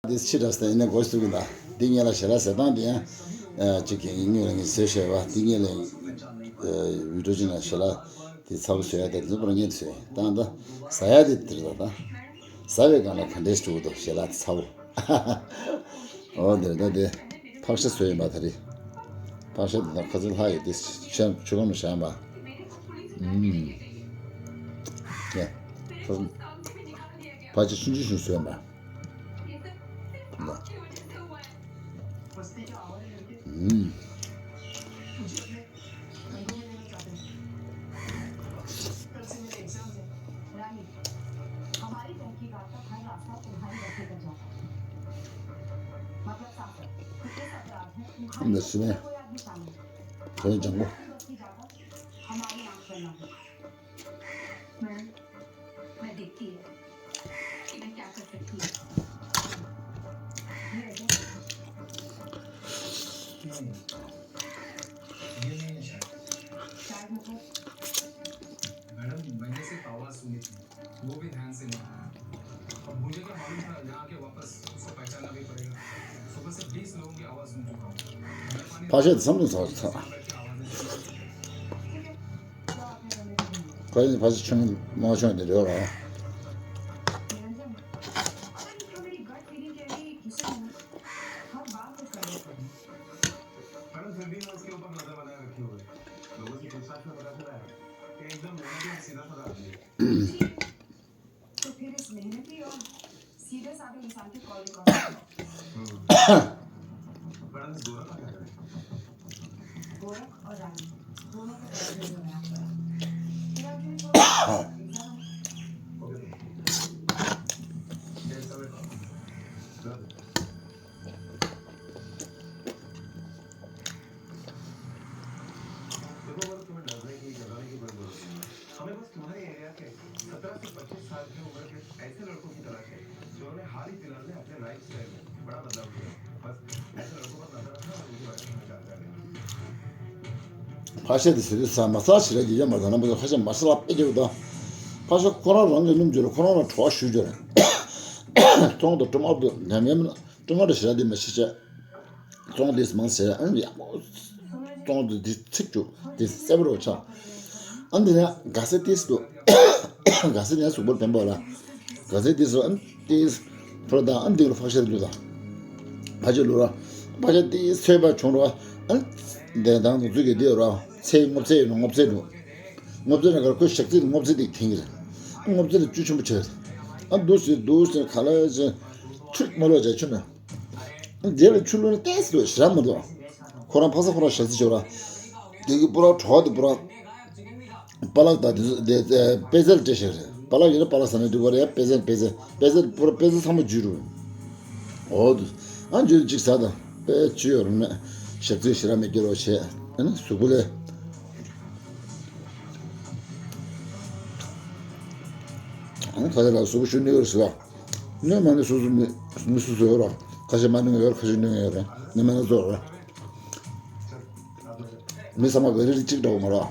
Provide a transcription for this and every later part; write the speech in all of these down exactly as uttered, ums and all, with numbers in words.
འདི་ཕྱི་དྲགས་ཟེར་ཡིན་ན་དགོས་སུ་གི་ད། འདི་ངེད་ལ་ཞལ་ལག་ཟས་སྟངས་འདི་ཡང་ཅིག་གི་ངེད་ལ་ངས་བཟོས་བྱས་པ། འདི་ངེད་ལ་བི་ཌིའོ་ཅིག་ན་ཞལ་ལག་དེ་ཚ་པོ་བཟོས་ཡ་དེ་འཛུམ་པར་ངེས་བཟོས་ད། ད་ཟ་ཡ་དེ་དེར་ད། ད་ཟ་བའི་སྒང་ལ་ག་འདྲས་ཞུ་དོ་ཞལ་ལག་དེ་ཚ་པོ། འོ་འདིར་ད་དེ་ཕག་ཤ་བཟོས་ཡིན་པ་ད་རེད། ཕག་ཤ་དེ་ད་ཁ་ཚ་ལྷག་ཡོད་དེ་ཆུ་ཁམ་ནང་བཞག་པ། ཨུམ། ཡ། ཕག་ཤ་ཆུང་ཆུང་ཞིག་བཟོས་ཡིན་པ། मैडम, मैंने सिर्फ आवाज सुनी थी, वो भी ध्यान से नहीं। अब मुझे क्या मालूम था, यहाँ आके वापस उसको पहचानना भी पड़ेगा। सुबह से बीस लोगों की आवाज सुन चुका हूँ। ཕག་ཤ་དེ་མཚམས་མཚམས་ཚ་ཚ། ཁ་ཡིན་ཕ་ཆེ་ཆུང་མ་ཆུང་དེ་རེད་ར། मैडम, फिर भी मैं उसके ऊपर नजर बनाए रखी हूँ। लोगों से पूछताछ में पता चला है कि एकदम मेहनती और सीधा साधा आदमी है। तो फिर इस मेहनती और सीधे साधे इंसान की कॉल रिकॉर्ड। मैडम, इस गोरा का क्या करें? गोरख और रानी दोनों को पकड़ने में मैं आपका। फिर आप मुझे छोड़ दो। ओके। देखो, बस तुम्हें डरने की, घबराने की कोई जरूरत नहीं है। हमें बस तुम्हारे एरिया के सत्रह से पच्चीस साल की उम्र के ऐसे लड़कों की तलाश है, जिन्होंने हाल ही फिलहाल में अपने लाइफस्टाइल में बड़ा बदलाव किया। बस ऐसे लड़कों पर नजर रखना और उनके बारे में हमें जानकारी देना। ཕག་ཤ་དེ་ཟེར་དུས་ས་མ་ས་ཞིག་ར་གི་ཡ་མ་ད་ན་མ་ད་ཕག་ཤ་མ་ས་ལ་དཔེ་རྒྱབ་ད། ཕག་ཤ་ཁོ་རང་རང་གི་སྣུམ་འཇོག་ལ་ཁོ་རང་ལ་བྲོ་བ་ཞུ་འཇོག་ལ། ཐོང་དུ་ཀྲུམ་ཨབ་དུ་ཉམས་ཉམས་ལ་ཀྲུམ་ཨབ་དུ་ཞེ་དྲག་དེ་མ་ཤི་ཆ། ཙོང་དེ་མང་ཟེར་ཨ་ནི་ཡག་པོ། ཙོང་དེ་དེ་ཚིག་ཅུ་དེ་གསལ་པོ་རོ་ཆགས། ཨ་འདི་ན་ག་ས་ཏིས་དུ། ག་ས་ནས་གཟུགས་པོར་བེམ་པོ་ལ། ག་ས་ཏིས་དུ་ཨ་ཏིས། ཕོ་དང་ཨ་འདི་ལ་ཕག་ཤ་ལུ་དང་། ཕག་ཤ་ལུ་ར། ཕག་ཤ་ཏིས་ཚོས་པ་བྱུང་རོ། ཨ་འདི་དང་དུ་ཚུགས་ཀྱི་དེ་རོ། ཚེ་སྔོ་ཚེ་ཡོད་ནོ་སྔོ་ཚེ་འདུག་སྔོ་ཚེ་ན་གར་ཁོས་ཞག་ཚིག་སྔོ་ཚེ་དེ་ཐེང་གི་རེད། སྔོ་ཚེ་ལ་བཅུ་ཆེན་པོ་ཆེ་རེད། ཨ་འདུག་སེ་འདུག་སེ་ག་ལ་ཅེ། ཁྲུག་མ་ལོ་ཅེ་ཆུ་ན། དེ་ལ་ཆུ་ལོ་ནི་ཏེས་ལོ་ཞེ་དྲག་མི་འདུག་ཁོ་རང་ཕ་ས་ཁོ་རང་ཞག་ཚི་ཆོ་ར། དེ་གི་པུ་ར་གྲོགས་དེ་པུ་ར། པ་ལག་དང་དེ་ཚོ་དེ་པེ་ཙེ་ལ་སྤྲད་ཤག་རེད། པ་ལག་ཡོད་ན་པ་ལག་ཟ་ན་འགྲིག་པ་རེད། པེ་ཙེ་པེ་ཙེ་པེ་ཙེ་པུ་ར་པེ་ཙེ་ཚང་མ་འཇུས་རུ། འོ་དུ། ཨ་འཇུས་གཅིག་ཟ་དང་པེ་ཆུ་ཡོད་རུ་ནས་ཞག་ཚི་ཞེ་དྲག་མི་སྐྱེ་རོགས་བྱས་ཨ་ནི་གཟུགས་པོ་ལས། ཨ་ནི་ཁ་ཆེ་ལ་གཟུགས་པོ་ཞུ་ནི་ཡོད་རེད་ཟེར་བ། ནོས་མ་ནི་སོ་སོ་མི་མི་སོ་སོ་རོ། ཁ་ཤས་མ་ནོས་ཡོད་རེད། ཁ་ཤས་ནོས་ཡོད་རེད། ནི་མ་ནི་ཚོ་རེད། མི་ཚང་མ་བེ་རི་རི་གཅིག་འདྲ་བོ་མ་རེད།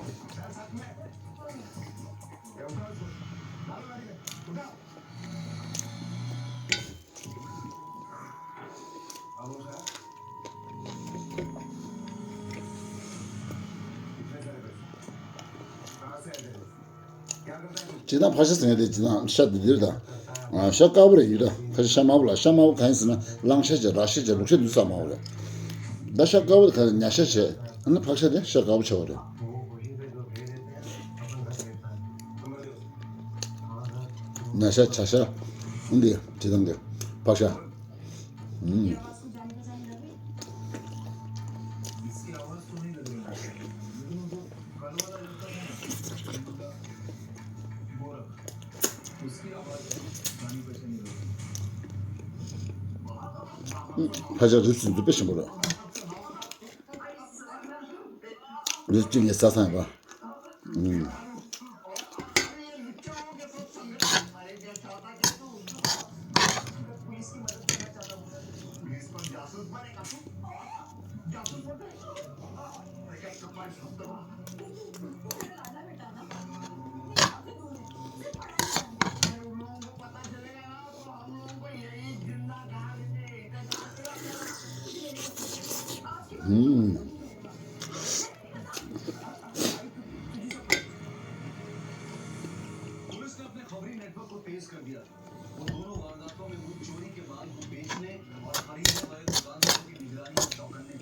སྤྱིར་བཏང་ཕག་ཤ་ཟེར་མཁན་དེ་སྤྱིར་བཏང་ཤ་དེ་འདིར་དང་། ཤ་དཀར་པོ་རེད་ཡོད་ད། ཁ་ཤས་ཤ་དམར་པོ་ལ། ཤ་དམར་པོ་གང་ཡིན་ཟེར་ན་གླང་ཤ་བྱས། ར་ཤ་བྱས། ལུག་ཤ་འདི་ཚོ་དམར་པོ་རེད། ད་ཤ་དཀར་པོ་དེ་ག་ལ་ཉ་ཤ་བྱས། ཨ་ནི་ཕག་ཤ་དེ་ཤ་དཀར་པོ་བྱས་པ་རེད། ཉ་ཤ་བྱ་ཤ། ཨ་འདི་སྤྱིར་བཏང་གི་ཕག་ཤ། ཨུམ། ཕ་ཤ་རིགས་སུ་འཛུགས་པའི་ཞིམ་པོ་རེད། རིགས་གཅིག་ནས་ས་སང་བ། ཨུམ། हम्म। पुलिस ने अपने खबरी नेटवर्क को तेज कर दिया। उन दोनों वारदातों में हुई चोरी के बाद वो बेचने और खरीदने वाले दुकानदारों की निगरानी और चौकन्ने।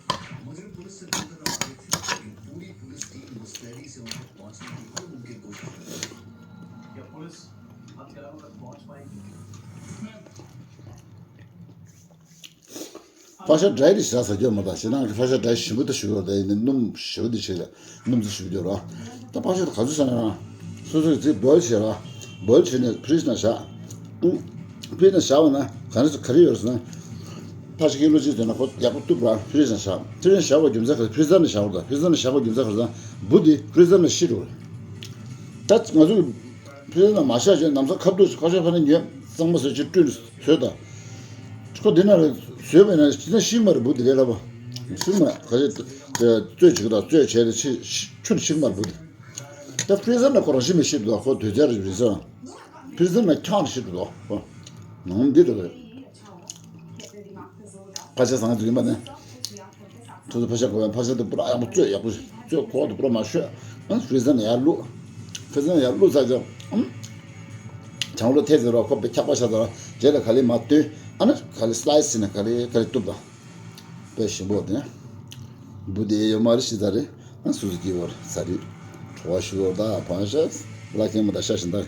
मुजरिम पुलिस से दूर तक भागे थे, लेकिन पूरी पुलिस टीम मुस्तैदी से उन तक पहुंचने की हर मुमकिन कोशिश कर रही थी। क्या पुलिस हत्यारों तक पहुंच पाएगी? ཕག་ཤ་ཌའི་ཊི་བྱེད་ས་ཟ་རྒྱུ་མ་གཏོགས་ཞེ་དྲག་གི་ཕག་ཤ་ཌའི་ཊི་ཞིམ་པོ་དེ་ཞུ་གི་རེད། ཡིན་ནའི་སྣུམ་ཞེ་པོ་དེ་བྱེད་རེད། སྣུམ་ཚོ་ཞུ་རྒྱུ་རེད། ད་ཕག་ཤ་དེ་ག་ཚོད་ཟ་ན་རང་སོ་སོ་ཡི་རྩིས་བོལ་བྱེད་ར། བོལ་བྱེད་ནས་ཕི་རིཇ་ནང་བཞག་ཕི་རིཇ་ནང་བཞག་པ་ན་ག་རེ་ག་རེ་ཡོད་རེད་ཟེར་ན། ཕག་ཤ་ཀི་ལོ་གཅིག་ཟོས་ན་ཁོ་ཡག་པོ་གཏུབ་ར། ཕི་རིཇ་ནང་བཞག་ཕི་རིཇ་ནང་བཞག་པའི་རྒྱུ་མཚན་ག་རེ། ཕི་རི་ཛར་ནང་བཞག་པ་རེད། ད་ཕི་རི་ཛར་ནང་བཞག་པའི་རྒྱུ་མཚན་ག་རེ་ཟེར་ན་འབུ་དེ་ཕི་རི་ཛར་ནང་ཤི་འགྲོ་རེད། ད་ང་ཚོ་ཕི་རི་ཛར་ནང་མ་བཞག་བྱས་ནམ་སང་ཁ་ཐུག་ཕག་ཤ་ཕ་ནས་ཉོས་གཙང་མ་བཟོས་ཅིག་བཀྲུས་ནས་ཟོས་དང་། ཁོ་འདི་ན་རེ་བཟོས་པས་ན་ཅི་ན་ཤིང་མ་རེད། འབུ་འདི་ལས་སླ་པོ་ཤིང་མ་ག་ཚོད་བཙོས་བྱེད་ཀྱི་དང་བཙོས་བྱས་ཏེ་ཆུ་ཆུ་ནས་ཤིང་མ་རེད་འབུ་འདི། ད་ཕི་རི་ཛར་ན་ཁོ་རང་ཤི་མི་ཤི་འདུག་ཁོ་དུས་ཚོད་རེ་རེ་སོང་ཕི་རི་ཛར་ན་འཁྱག་ནས་ཤི་འདུག་ཁོ་ནང་འདི་འདུག་ཕ་ཤ་བཟང་འདུག་ཡིན་པ་ནི། ཁོ་ཚོ་ཕ་ཤ་གོ་བས་ཕ་ཤ་དེ་པུ་ར་ཡག་པོ་བཙོས་ཡག་པོ་བཙོས་ཁོག་དེ་པུ་ར་མ་བཤོས། ཨ་ཕི་རི་ཛར་ན་ཡར་བླུགས། ཕི་རི་ཛར་ན་ཡར་བླུགས་ཚར་རྗེས་ཨམ། བྱང་བློ་ཐེ་ཟེར་རོགས་ཁོ་པའི་འཁྱག་པ་ཤ་ཚར་རྗེས་ལ་ག་ལེ་མ་བཏོན། ཨ་ནི་ག་ལེ་སི་ལའི་སི་བྱས་ནས་ག་ལེ་ག་ལེ་གཏུབ་དང་། དཔེ་ཞིམ་པོ་དེ། འབུ་དེ་ཡོད་མ་རེད་ཤི་ཚར་རེད། ཨ་སུ་སུ་སྐྱིད་པོ་རེད་ཚར་རེད། བྲོ་བ་ཞུ་བར་ད་ཕ་ཤ་ལ་ཁེངས་མ་ད་ཤ་ཞིམ་ད།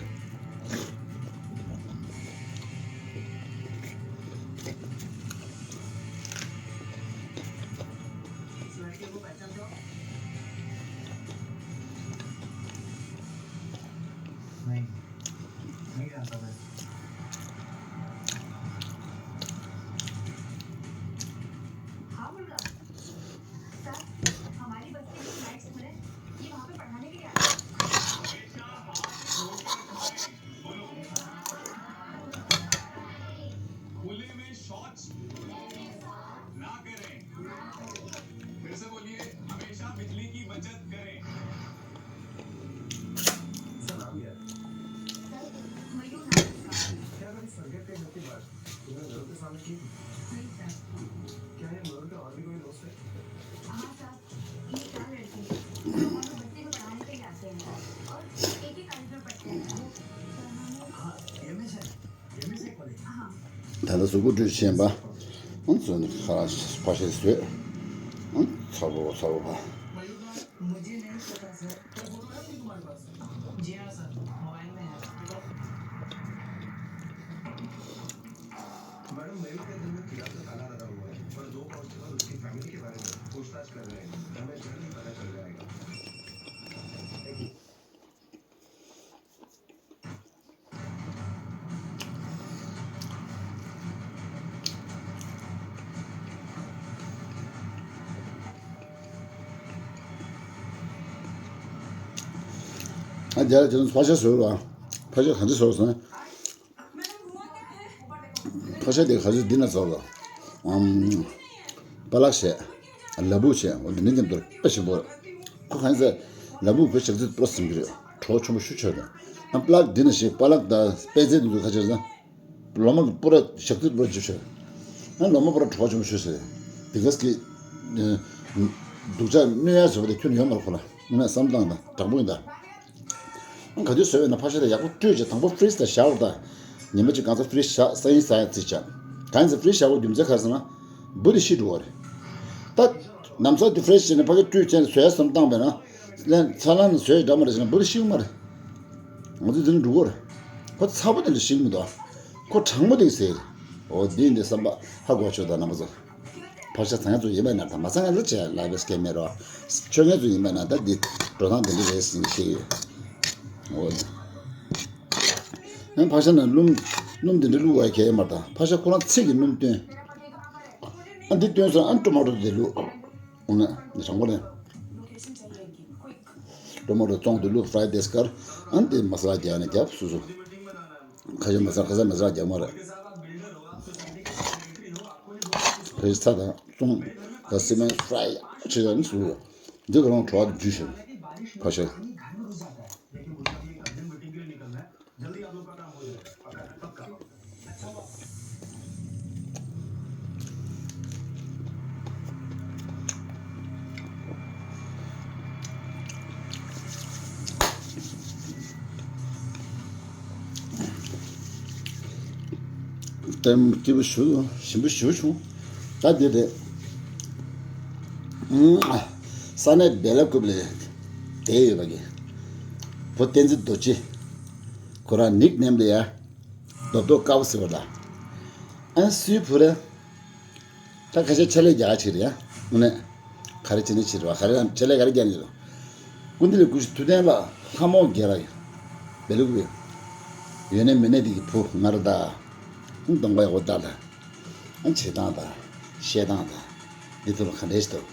नहीं, नहीं जानता मैं। हाँ, बोल रहा। सर, हमारी बस्ती में नाइट स्कूल है, ये वहाँ पे पढ़ाने के लिए आते हैं। खुले में शौच ना करें। फिर से बोलिए, हमेशा बिजली की बचत करें। सलाम यार। क्या कभी स्वर्गीय के घर की बात तुमने लोगों के सामने की? नहीं सर। क्या ये लोगों का और भी कोई दोस्त है? हाँ सर, ये चार लड़के हैं। हम लोग बस्ती में पढ़ाने के लिए आते हैं और एक ही कॉलेज में पढ़ते हैं। हाँ, एमएस है। एमएस है कॉलेज। ད་ལྟ་གཟུགས་པོ་བཀྲུས་ཕྱིན་པ། ཨང་ཚོ་ནི་ཁ་ཕ་ཤ་ཟོས། ཨང་ཚ་བོ་ཚ་བོ་ཕ། मुझे नहीं पता सर। क्या फोटो है अभी तुम्हारे पास? जी हाँ सर, मोबाइल में है। मैडम, मयूर के घर में किराए का ताला लगा हुआ है, पर दो कांस्टेबल उसकी फैमिली के बारे में पूछताछ कर रहे हैं। हमें जल्द ही पता चल जाएगा। ཨ་རྒྱ་ལ་ཁྱེད་ཚོ་ཕ་ཤ་ཟོས་རོགས། ཕ་ཤ་ག་འདྲ་ཟོས་སོང་། ཕ་ཤ་དེ་ག་ཚོད་འདི་ན་ཟོས་ལ། ཨམ། པ་ལག་བྱས། ལ་ཕུག་བྱས། འོ་འདི་ནི་ཀྱང་འདུག་དཔེ་ཞིམ་པོ། ཁོ་གང་ཟེར། ལ་ཕུག་ཁོའི་ཞག་ཚོད་པོ་ཟིན་གྱི་རེད། གྲོགས་ཆུང་པོ་ཤུ་ཆོད་རེད། ཨམ་པ་ལག་འདི་ན་ཞིག་པ་ལག་དང་པད་ཚལ་འདི་ཚོ་ག་ཅེར་ཟ། ལོ་མ་པུ་ར་ཞག་ཚོད་པུ་ར་འཇིབ་ཤོར། ཨ་ལོ་མ་པུ་ར་གྲོགས་ཆུང་ཤོར་ཟེར། དེ་ག་སྐད། སྡུག་ཅག་གནོད་ཡ་བཟོ་བ་དེ་ཁྱོན་ཡོད་མ་རེད་ཁོ་ལ། ངས་བསམ་སྟངས་དང་དྲང་པོ་ཡིན་ད། ཨ་ག་དུས་བཟོས་པས་ན་ཕ་ཤ་དེ་ཡག་པོ་བཀྲུས་བྱས་དང་པོ་ཕི་རིཇ་ལ་བཞག་རོགས་ད། ཉི་མ་གཅིག་གང་ཚ་ཕི་རིཇ་བཞག་སང་ཉིན་ཟ་ཡ་རྩིས་བྱ། གང་ཡིན་ཟེར་ཕི་རིཇ་བཞག་པའི་རྒྱུ་མཚན་ག་རེ་ཟེར་ན། འབུ་དེ་ཤི་འགྲོ་བ་རེད། ད། ནམ་ཚགས་དེ་ཕི་རིཇ་བྱས་ནས་ཕ་གི་བཀྲུས་བྱས་ནས་བཟོས་ཡ་བསམ་བཏང་བས་ན། ལན་ཚ་ལང་ནས་བཟོས་ཡ་འདྲ་མ་རེད་ཟེར་ན་འབུ་དེ་ཤི་གི་མ་རེད། ང་ཚོ་འདི་ནས་འགྲོ་གི་རེད། ཁོ་ཚ་པོ་དེ་ལ་ཤི་གི་མི་འདུག་ཁོ་གྲང་མོ་དེ་ཟེར། འོ་འདི་འདི་བསམ་པ་ཧ་གོ་ཆོག་ད་རྣམ་པ་ཚོ། ཕག་ཤ་ཚང་ཚོ་ཡིན་པ་ན་ད་མ་ཚང་ལ་བྱས་ལབ་པའི་སྐད་མེད་རོ། ཆོ་ངེ་ཚོ་ཡིན་པ་ན་ད་འདི་འགྲོ་སྟངས་དེ་འདྲ་རེད་ཟེར་ནས་ཤེས་ཡོད། འོ། ཡང་ཕག་ཤ་ན་སྣུམ་སྣུམ་དེ་འདྲ་བླུགས་པ་གལ་མ་ད་ཕག་ཤ་ཁོ་རང་ཚིག་གི་སྣུམ་བཏོན། ཨ་འདི་བཏོན་སོང་ཨ་ཊོ་མ་ཊོ་དེ་བླུགས། འོ་ན་འདི་དྲང་པོ་ལེན། ཊོ་མ་ཊོ་བཙོང་དུ་བླུགས་ཕ་རའི་དེ་སྐར། ཨ་ནི་དེ་མ་ས་ལ་རྒྱག་ནས་རྒྱབ་སོ་སོ། ཁ་ཤས་མ་ས་ཁ་ས་མ་ས་ལ་རྒྱག་མ་རེད། ཁ་ཤས་ཚྭ་དང་བཙོང་ད་སི་མེན་ཕ་རའི་ཡག་ཆེ་ཡ་ནི་སུ་འདི་ག་རང་བྲོ་བ་འཇུ་ཤེས་ཕ་ཤ། जल्दी आप लोग का काम हो जाएगा, पक्का, पक्का। अच्छा बॉस। སྐྱིད་པོ་ཞུ། ཞིམ་པོ་ཞུ་བྱུང་། ད་འདི་རེད། ས་གནས་སྦེལ་ཀོབ་ལ་བསྡད་ཡོད་པ་གི་བུ་བསྟན་འཛིན་རྡོ་རྗེ། ཁོ་རང་ནིག་ནེམ་ལ་ཡ་རྡོ་རྡོ་དཀར་པོ་ཟེར་བ་ལ། ཨ་སུའི་བུ་རེད། ད་ཁ་ཤས་ཆེད་ལས་རྒྱག་ཆེད་རེད་ཡ། དངོས་གནས་ག་རེ་བྱེད་ནས་ཆེད་རེད་བ། ག་རེ་ཡང་ཆེད་ལས་ག་རེ་རྒྱག་ནས་རེད། སྐུ་མདུན་ལ་སྐུ་ཞབས་ཐུབ་བསྟན་ལགས་ལྷ་མོ་རྒྱལ་ལགས་ཡོད། སྦེལ་ཀོབ་ཡོད་ནས་མེད་ནས་དེ་གི་བུ་ང་རེད་ད། གདོང་པ་ཡག་པོ་ལྟ་ད། བྱེད་སྟངས་དང་། བཤད་སྟངས་དང་། འདི་ཚོ་ལ་ག་འདྲས་ཤིག་འདུག་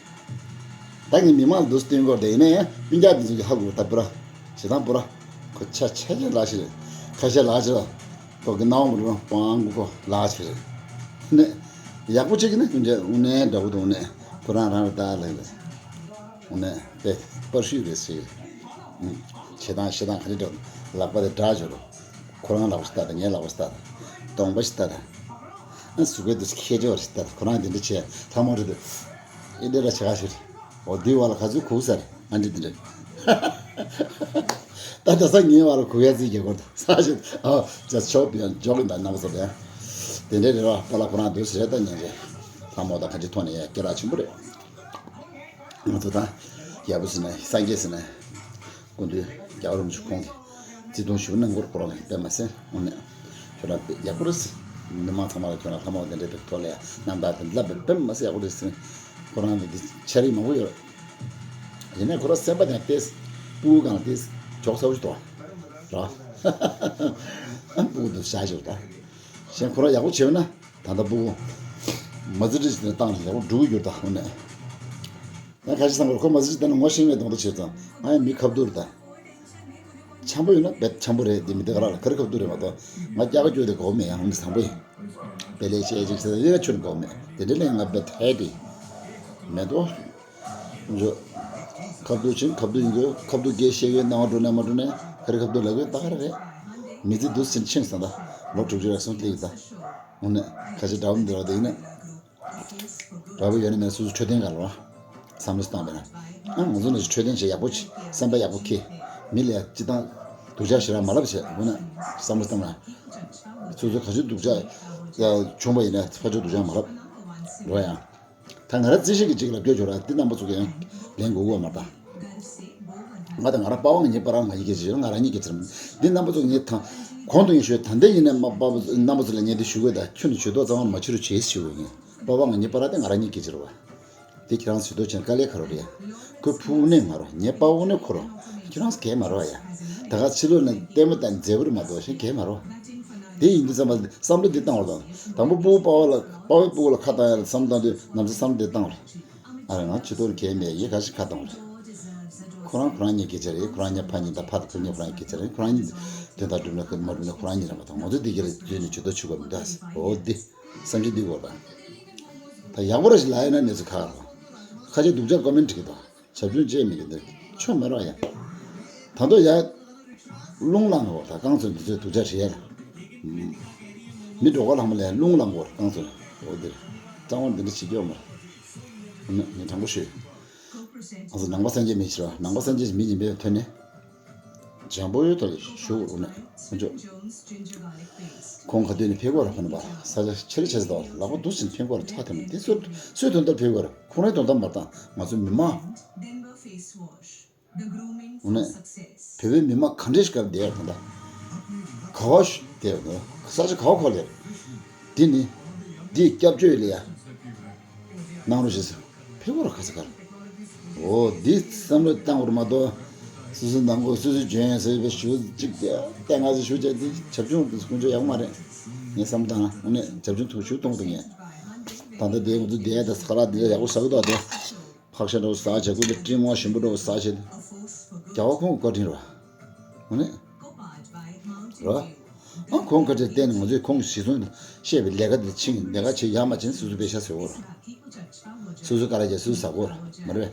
ད་ངས་མི་མང་ལ་འདུག་སྟོན་གོ་དེ་ཡིན་ན་ཡང་སྤུན་ཀྱག་འདི་ཚོ་གི་ཧ་གོ་ད་པུ་ར། བྱེད་སྟངས་པུ་ར། ཁོ་ཆ་ཆ་ཆ་ལག་ཞིག་རེད། ཁ་ཤས་ལག་ཞིག་རེད། ཁོ་གི་སྣང་བ་རུ་པང་གུ་ཁོ་ལག་ཞིག་རེད། ནས་ཡག་པོ་བྱེད་ཀྱི་ན་སྤུན་ཀྱག་དངོས་གནས་འདྲ་པོ་འདུག་ནས་ཁོ་རང་རང་རེད་ད་ལགས་ལགས། དངོས་གནས་དཔེ་པར་ཤུས་རེད་ཟེར། བྱེད་སྟངས་བཤད་སྟངས་ག་རེ་འདྲ་ལག་པ་དེ་འདྲ་བྱོས་རོགས། ཁོ་རང་ལག་པ་ཞིག་ལྟ་དང་ངའི་ལག་པ་ཞིག་ལྟ་དང་། གདོང་པ་ཞིག་ལྟ་དང་། ཨ་གཟུགས་པོའི་འདུ་ཤེས་ཁྱད་ཆོས་རེ་ཞིག་ལྟ་དང་། ཁོ་རང་དེ་འདྲ་བྱས་ལྷ་མོ་རེད་འདུག་ཨེ་འདྲ་ར་བྱེད་ག་ཞིག་རེད། འོ་འདི་བ་ལ་ག་ཚོད་གུག་ས་རེད། ཨ་འདྲི་འདི་འདྲ། ད་ད་ས་ངའི་བ་ལ་གུག་ཡ་རྩིས་རྒྱག་གོ་ས་ཞིག་ཨ་ཅག་ཆོག་པའི་འཇོག་གི་འདུག་རྣམ་པ་ཚོ་རེད། དེ་འདྲ་རེད་བ། པ་ལགས་ཁོ་རང་འདུག་ཟེར་ད་ཉན་རེད། ལྷ་མོ་དང་ག་འདྲི་ཐོག་ནས་ཡ་སྐད་གྲགས་ཆེན་པོ་རེད། ང་ཚོ་ད་ཡག་པོ་ཟེར་ན་སངས་རྒྱས་ཟེར་ན། སྐུ་མདུན་རྒྱལ་བ་རིན་པོ་ཆེ་ཁོང་གིས་བརྩི་མཐོང་ཞུ་གནང་སྐོར་ཁོ་རང་གིས་དཔེ་མ་ཟད་དངོས་གནས་ཁྱོད་རང་དཔེ་ཡག་པོ་རེད། མི་མང་ཚང་མ་ལ་ཁྱོད་རང་ལྷ་མོ་དེ་འདྲའི་དཔེ་ཐོག་ལ་ཡང་རྣམ་ཐར་དེ་ལབ་པའི་དཔེ་མ་ཟད་ཡག་པོ་རེད་ཟེར། ཁོ་རང་གི་འདི་འཆར་རིགས་མང་པོ་ཡོད། ཡིན་ནའི་ཁོ་རང་སེམས་པ་དང་ཏེས་སྤུ་གུ་གང་ཏེས་འཇོག་ཚ་བོ་ཞིག་འདུག་ར། སྤུ་གུ་འདི་བཞག་ཞིག་ད། གཞན་ཁོ་རང་ཡག་པོ་བྱས་ན། ད་ལྟ་སྤུ་གུ་མ་ཙི་ཏྲི་ཞིག་བཏང་ནས་ཡག་པོ་འགྲོ་གི་ཡོད་ད། འོ་ནས་ང་ཁ་ཤས་བསམ་པར་ཁོ་མ་ཙི་ཏྲི་ལྟ་ན་ངོ་ཤེས་མེད་མདོག་མདོག་བྱེད་ཙང་ང་ཡང་མི་ཁ་བསྡུར་ད། འཆམ་པོ་ཡོད་ན་བེད་འཆམ་པོ་རེད། འདི་མི་དེ་ག་ར་ལ་ག་རེ་ཁ་བསྡུར་རེད་མ་གཏོགས་ང་སྐྱ་ཀ་སྐྱོ་དེ་གོ་མེད། ཡང་འདི་བཟང་པོ་ཡིན། བེ་ལེ་ཤེ་ཅིག་ཟེར་ཡ་ཆུ་ནི་གོ་མེད། དེ་འདྲ་ལས་ང་བེད་ཧེ་དེ་མེད་དོ། འཇོ། ཁ་བསྡུར་ཕྱིན་ཁ་བསྡུར་ཡིན་དགོས། ཁ་བསྡུར་སྐད་བཤད་ཡོད་སྣང་བ་འགྲོ་ནས་མ་འགྲོ་ནས་ག་རེ་ཁ་བསྡུར་ལབ་དགོས་ད་ག་རེ་རེད། མི་ཚེ་འདུག་ཟིན་ཕྱིན་སོང་ད། ལོ་དྲུག་ཅུ་རེ་གསུམ་སླེབས་ཡོད་ད། འོ་ནས་ཁ་ཆེ་འདྲ་བོ་འདི་ར་དེ་ཡིན་ན། འདྲ་བོ་ཡོད་ན་མེད་སོ་སོ་འཕྲོད་བསྟེན་ག་ལ་བ། བསམ་བློ་བཏང་བས་ན། ཨ་ང་ཚོ་ནི་འཕྲོད་བསྟེན་བྱེད་ཡག་པོ་བྱེད། སེམས་པ་ཡག་པོ་འཁྱེར། མི་ལ་ཡ་སྤྱི་བཏང་སྡུག་ཅག་ཞེ་དྲག་མ་ལབ་བྱེད་འོ་ན། བསམ་བློ་བཏང་ན། སོ་སོ་ག་ཚོད་སྡུག་ཅག་བྱུང་བ་ཡིན་ན་ཕར་ཕྱོགས་སྡུག་ཅག་མ་ལབ། རོ་ཡང་། ད་ང་རང་རྩིས་ཞིབ་ཀྱི་ཅིག་ལ་བསྐྱོད་ཆོག་ར་འདི་རྣམ་པ་ཚོ་གི་ཡང་ལན་དགོས་གོ་མ་ད། ང་དང་ང་རང་པ་ཝང་ཉེ་པ་རང་ང་ཡི་གེ་ཅིག་ང་རང་ཉིད་ཀྱི་ཅིག་འདི་རྣམ་པ་ཚོ་ངས་ཐང་གོང་དུ་ཡིན་ཞུས་ད་ལྟ་ཡིན་ནས་མ་པ་རྣམ་པ་ཚོ་ལ་ངས་འདི་ཞུ་དགོས་ད། ཁྱོད་ནི་ཇུས་གཏོགས་གཙང་མ་ཕྱི་རུ་བྱེད་ཞུ་དགོས་ངས་པ་ཝང་ཉེ་པ་ར་དེ་ང་རང་ཉིད་ཀྱི་ཅིག་ར་བ། དེ་ཁྱེད་རང་ཇུས་གཏོགས་བྱས་དཀའ་ལས་ཁ་རོ་རེད་ཡ། ཁོའི་ཕུ་བོ་ནས་ང་རོ་ཉེ་པ་ཝང་ནས་ཁོ་རོ། ཁྱེད་རང་གས་མ་རོ་བ་ཡ། ད་ག་ཕྱི་ལོགས་ནས་ལྟད་མོ་དང་མཛེས་པོ་རེད་མ་གཏོགས་གཞན་གས་མ་རོ། དེ་ཡིན་དུས་ཙམ་པ་བསམ་བློ་འདི་བཏང་བ་དང་དང་པོ་སྤུ་གུ་པ་ཝང་ལ་པ་ཝང་སྤུ་གུ་ལ་ཁ་བཏང་ཡ་ལ་བསམ་བློ་བཏང་དུས་ནམ་ཟླ་བསམ་བློ་འདི་བཏང་བ་རེད། ཨ་རེ་ང་ཇུས་གཏོགས་གལ་མེད་ཡིན་ག་ཞིག་ཁ་བཏང་བ་རེད། ཁོ་རང་ཁོ་རང་གཉིས་སྐད་ཆ་རེད། ཁོ་རང་གཉིས་ཕ་གཉིས་དང་ཕ་དང་བུ་གཉིས་ཁོ་རང་གཉིས་སྐད་ཆ་རེད། ཁོ་རང་གཉིས་དོན་དག་སྒྲུབ་ན་མ་སྒྲུབ་ན་ཁོ་རང་གཉིས་རེད་མ་གཏོགས་ང་ཚོ་འདི་ག་ལ་བརྗོད་ནས་ཇུས་གཏོགས་བྱེད་དགོས་མི་འདུག་ཨ། འོ་འདི་བསམ་ཤེས་འདི་དགོས་རེད། ད་ཡག་པོ་ར་ཞིག་ལ་ཡིན་ན་གནས་ཚུལ་ཁག་རེད། ཁ་ཆེ་སྡུག་ཅག་ཀོ་མེན་ཊི་གི་དང་བྱབ་ཆུང་བཅས་མི་གི་འདི་ཆོ་མེད་ར་ཡ། ད་དོ་ཡ། རླུང་ལངས་འོ་ད་རྐང་ཚོ་འདི་ཚོས་སྡུག་ཅག་བྱེད་ཡ་ལ། མི་འགྲོ་ག་ལྷག་མ་ལས་རླུང་ལངས་འོ་རྐང་ཚོ་འོ་འདིར། གཙང་བོ་འདི་འདྲ་བྱེད་རྒྱུ་མ་རེད། ངས་དྲང་པོ་ཤོད། ང་ཚོ་ནང་པ་སངས་རྒྱས་མི་ཕྱིར་བ་ནང་པ་སངས་རྒྱས་མི་ཡིན་པའི་ཐོན་ནས། འཇམ་པོ་ཡོད་དོ་ཞུ་འོ་ནས་ཁོང་ཚོ། ཁོང་ག་དུས་ནས་ཕེབས་གོ་ར་ཁོ་ནས་པ་ས་ཆ་ཆེ་རེ་ཆེ་ས་དང་ལག་པ་འདུག་ཟིན་ཕེབས་གོ་ར་ཐག་ཐེམ་དེ་སུ་སུའི་དོན་དག་ཕེབས་གོ་ར་ཁོང་རའི་དོན་དག་མ་བཏང་ང་ཚོ་མི་མང་། འོ་ནས་བོད་པའི་མི་མང་ག་འདྲས་ཤིག་ག་བསྡད་ཡོད་དོན་དག་ག་བ་ཞིག་བསྡད་ཡོད་དོན་ས་ཆ་ག་བ་ཁོ་ལས་འདི་ནི་འདིའི་སྐྱབས་བཅོལ་ལ་ཡ། གནང་རོགས་ཞེས་ཟེར། ཕེབས་པར་ཁ་ཚ་ཁར། འོ་འདི་བསམ་བློ་བཏང་བར་མ་གཏོགས། སོ་སོའི་ནང་ཁོག་སོ་སོའི་འཇོན་ཟེར་བའི་ཞུ་གཅིག་དེ་ལྟས་ང་ཚོ་ཞུ་བྱས་འདི་བྱབ་ཆུང་དེ་དཀོན་མཆོག་ཡག་མ་རེད། ངས་བསམ་བཏང་ན་ཨ་ནི་བྱབ་ཆུང་ཐུག་ཞུ་གཏོང་དུ་ངས། ད་ལྟ་དེ་ང་ཚོ་བསྡད་ཡ་དང་ས་ཁ་ལག་འདི་ལ་ཡག་པོ་ཟ་གི་འདུག་དེ། ཕག་ཤ་འདྲ་བོ་ཟ་བྱས་ཀུན་ཏུ་སྤྲིན་མོ་ཞིམ་པོ་འདྲ་བོ་ཟ་བྱས། རྒྱལ་བ་ཁོང་གི་བཀའ་དྲིན་རེད་བ། ཨ་ནི། རོ། ཨ་ཁོང་བཀའ་དྲིན་བརྟེན་ནས་ང་ཚོས་ཁོང་གི་གཞི་བཟུང་བཤད་པའི་ལས་ཀ་འདི་ཕྱིན་ལས་ཀ་བྱེད་ཡག་མ་བྱིན་སོ་སོ་པེ་ཤ་ཟོས་གོ་ར། སོ་སོ་ཀ་ར་རྒྱ་སོ་སོ་ཟ་གོ་ར་མ་རེད།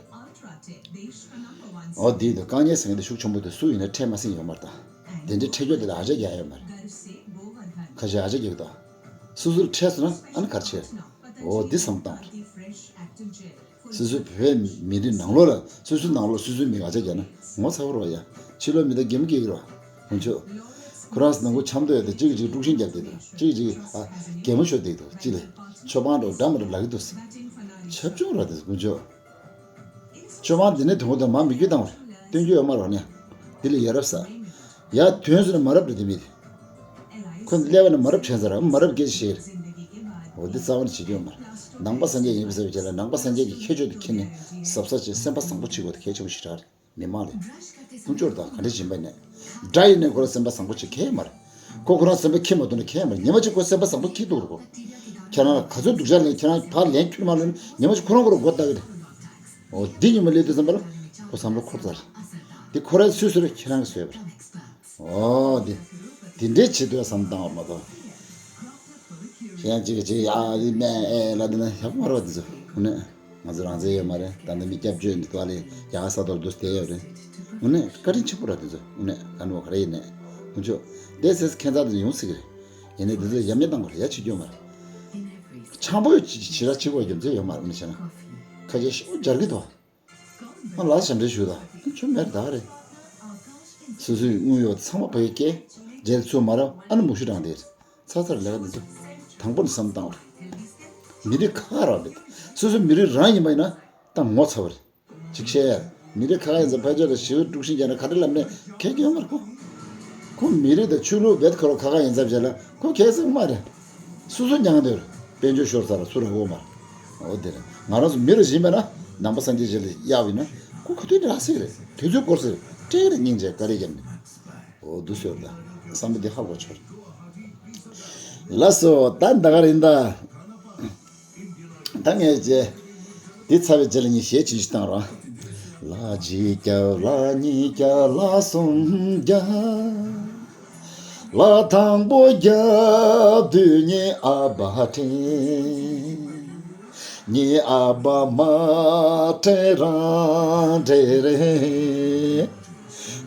འོ་འདི་འདུག་དཀའ་ངལ་ཟེར་མཁན་འདི་ཤུགས་ཆེན་པོ་འདུག་སུ་ཡིན་ན་འཕྲད་མ་སྲིད་ཡོད་མ་རེད་ད། དེ་འདྲའི་འཕྲད་རྒྱུ་དེ་ལ་ཨ་ཅག་རྒྱག་ཡོད་མ་རེད། ཁ་ཤས་ཨ་ཅག་རྒྱག་གི་འདུག་སོ་སོར་འཕྲད་སོང་ན་ཨ་ནི་ག་རེ་བྱེད། འོ་འདི་བསམ་བཏང་བ་རེད། སོ་སོའི་བོད་མི་རིགས་ནང་ལོགས་ལ་སོ་སོའི་ནང་ལོགས་སོ་སོའི་མི་ང་ཚ་རྒྱག་ན་ངོ་ཚ་བོ་རོ་ཡ། ཕྱི་ལོགས་མི་དང་གད་མོ་སྐྱེ་གི་རོ། ཁོང་ཚོས་ ཁོ་རང་ནང་ཁུལ་འཆམ་དོ་ཡོད་དེ་གཅིག་གིས་གཅིག་དཀྲུག་ཤིང་རྒྱབ་བསྡད་འདུག་གཅིག་གིས་གཅིག་ཨ་གད་མོ་ཤོར་བསྡད་འདུག་གཅིག་ལས་མཆོད་པ་འགྲོ་འདྲ་མི་འདྲ་ལབ་ཀྱི་འདུག་ཆབ་ཆུང་ར་དེ་དཀོན་མཆོག་མཆོད་པ་འདི་ནས་དུང་ཕོ་དང་མ་མི་རྒྱུད་དང་བ་སྟོན་རྒྱུ་ཡོད་མ་རོགས་ནས། འདི་ལ་ཡ་རབས་ས། ཡ་དོན་སུ་ནས་མ་རབས་འདྲ་དེ་མི་དེ། ཁོ་ཀླད་པ་ནས་མ་རབས་དྲན་ས་ར་མ་རབས་སྐད་ཆ་བཤད། འོ་འདི་རྩ་བ་ནས་བྱེད་རྒྱུ་ཡོད་མ་རེད། ནང་པ་སངས་རྒྱས་ཡིན་པའི་ས་བའི་རྗེས་ལ་ནང་པ་སངས་རྒྱས་ཀྱི་ཁྱད་ཆོས་དེ་ཁྱེར་ནས་གཟབ་གཟབ་བྱེད་སེམས་པ་བཟང་པོ་བྱེད་དགོས་དེ་གལ་ཆེན་པོ་ཞིག་རེད། མི་མང་ལས། དཀོན་མཆོག་དང་ག་འདྲ་བྱིན་པ་ནས། དགྲ་ཡིན་ནས་ཁོ་ལ་སེམས་པ་བཟང་པོ་བྱེད་ཁེ་མ་རེད། ཁོ་ཁོ་རང་སེམས་པ་ཁེ་མ་ཐུབ་ན་ཁེ་མ་རེད། ཉི་མ་གཅིག་ཁོ་སེམས་པ་བཟང་པོ་ཁེ་ཐུབ་རེད་ཁོ། ཁྱེད་རང་ལ་ག་ཚོད་སྡུག་ཅག་ལས་ཁྱེད་རང་ཕར་ལན་ཁྱོད་མ་ལོན་ཉི་མ་གཅིག་ཁོ་རང་ཁོ་རང་མགོ་བཏགས་ཀྱི་རེད། འོ་འདི་ཉི་མ་ལས་དུས་ཙམ་པ་ལ་ཁོ་བསམ་བློ་འཁོར་ཚར། འདི་ཁོ་རང་སུས་བཟོས་རེད། ཁྱེད་རང་གིས་བཟོས་པ་རེད། འོ་འདི། དེ་འདྲའི་བྱེད་དུས་བསམ་བཏང་བ་མ་གཏོགས། གཞན་གཅིག་གིས་གཅིག་ཡ་ཨི་མེ་ཨེ་ལ་འདི་ན་ཡག་པོ་མ་རེད་བ་དེ་ཚོ། དངོས་གནས་ང་ཚོ་རང་བཙན་ཡོད་མ་རེད། ད་ལྟ་མི་སྐྱབས་བཅོལ་འདི་ཐོག་ལ་ཡ་ས་དོར་དུ་བསྡད་ཡོད་རེད། དངོས་གནས་བཀའ་དྲིན་ཆེན་པོ་རེད་དེ་ཚོ། དངོས་གནས་ག་ནོ་ག་རེ་ཡིན་ནས་ཁོང་ཚོ་བསྡད་ཚེ་ཁྱད་མཚར་དེ་ཡོང་སྲིད་ཀྱི་རེད། ཡིན་ནའི་དེ་ཚོ་ཡ་མེད་བཏང་དགོས་རེད། ཡ་བྱེད་རྒྱུ་ཡོད་མ་རེད། ཆང་པོ་ཡོད་ཅི་ཅི་ར་ཅི་དགོས་རྒྱུ་མཚན་ཡོད་མ་རེད། དངོས་གནས་བྱས་ན་ཁ་ཆེ་ཤོག་སྦྱར་གི་ཐོག་ང་ལ་ཞབས་འདྲེན་ཞུ་དང་ཁྱོད་མེར་ད་རེད། སོ་སོའི་དངུལ་ཡོད་ཚང་མ་བོད་སྐད་རྒྱལ་ཚུལ་མ་རབས་ཨ་ནི་མུ་ཤུ་རང་དེ་རེད། ཚ་ཚར་ལས་ཀ་འདི་ཚོ་དང་པོ་ནས་བསམ་བཏང་བ་རེད། མི་རིགས་ཁ་ཁ་རང་རེད། སོ་སོ་མི་རིགས་རང་ཡིན་པ་ཡིན་ན་ད་ངོ་ཚ་བ་རེད། ཅིག་བཤད་ཡ། མི་རིགས་ཁ་ཁ་ཡིན་ཙང་ཕལ་ཆེར་ལ་ཞི་བའི་དཀྲུག་ཤིང་རྒྱག་ན་ག་རེ་ལབ་ནས་ཁྱད་ཀྱི་ཡོད་མ་རེད་ཁོ། ཁོ་མི་རིགས་དང་ཆོས་ལུགས་བེད་ཁ་རོ་ཁ་ཁ་ཡིན་ཙམ་བྱས་ལ་ཁོ་ཁྱད་བསད་མ་རེད། སོ་སོ་མྱང་དེར་དཔལ་འབྱོར་ཤོར་ཚར་ཚུར་འོ་མ། འོ་དེ་རེད། ང་རང་ཚོ་མི་རུ་བཞིན་པ་ན་ནང་པ་སངས་རྒྱས་རྗེས་ལ་གཡར་བ་ཡིན་ན་ཁོ་ག་དུས་རག་སྲིད་རེད། དུས་ཚོད་འགོར་སྲིད་རེད། སྤྲད་རེད་སྙིང་རྗེ་བཀའ་རེ་བརྒྱབ་ནས། འོ་འདུག་ཟེར་ད་བསམ་པ་འདི་ཧ་གོ་ཆོག་ལགས་སོ། ད་ད་ག་རིང་ད། ད་ངས་རྗེས། འདི་ཚར་བའི་རྗེས་ལ་ངས་གཞས་ཅིག་ཞིག་བཏང་རོགས། ལག་གཅིག་རྒྱབ་ལག་གཉིས་རྒྱབ་ལག་གསུམ་རྒྱབ། ལག་དང་པོ་རྒྱབ་དུས་ངའི་ཨ་ཕ་དྲན། ངའི་ཨ་ཕ་མ་དྲན་རང་དྲན་རེད།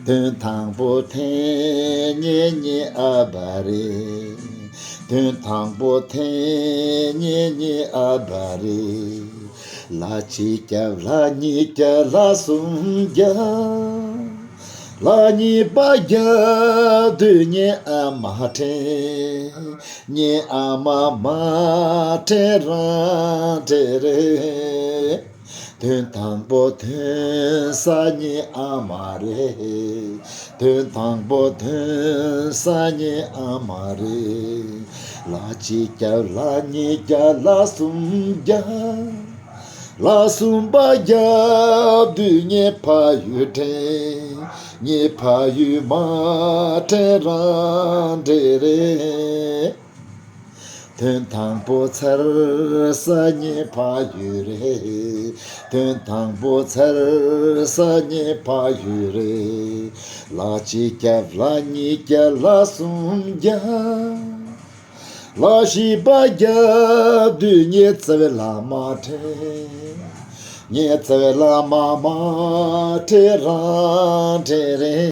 དོན་དང་པོ་དྲན་ངེས་ངའི་ཨ་ཕ་རེད། དོན་དང་པོ་དྲན་ངེས་ངའི་ཨ་ཕ་རེད། ལག་གཅིག་རྒྱབ་ལག་གཉིས་རྒྱབ་ལག་གསུམ་རྒྱབ། ལག་གཉིས་པ་རྒྱབ་དུས་ངའི་ཨ་མ་དྲན། ངའི་ཨ་མ་མ་དྲན་རང་དྲན་རེད། དོན་དང་པོ་ཐོན་ས་ངའི་ཨ་མ་རེད། དོན་དང་པོ་ཐོན་ས་ངའི་ཨ་མ་རེད། ལག་གཅིག་རྒྱབ་ལག་གཉིས་རྒྱབ་ལག་གསུམ་རྒྱབ། ལག་གསུམ་པ་རྒྱབ་དུས་ངའི་ཕ་ཡུལ་དྲན། ངའི་ཕ་ཡུལ་མ་དྲན་རང་དྲན་རེད། དོན་དང་པོ་ཚར་ས་ངའི་ཕ་ཡུལ་རེད། དོན་དང་པོ་ཚར་ས་ངའི་ཕ་ཡུལ་རེད། ལག་གཅིག་རྒྱབ་ལག་གཉིས་རྒྱབ་ལག་གསུམ་རྒྱབ། ལག་བཞི་པ་རྒྱབ་དུས་ངའི་རྩ་བའི་བླ་མ་དྲན། ངའི་རྩ་བའི་བླ་མ་མ་དྲན་རང་དྲན་རེད།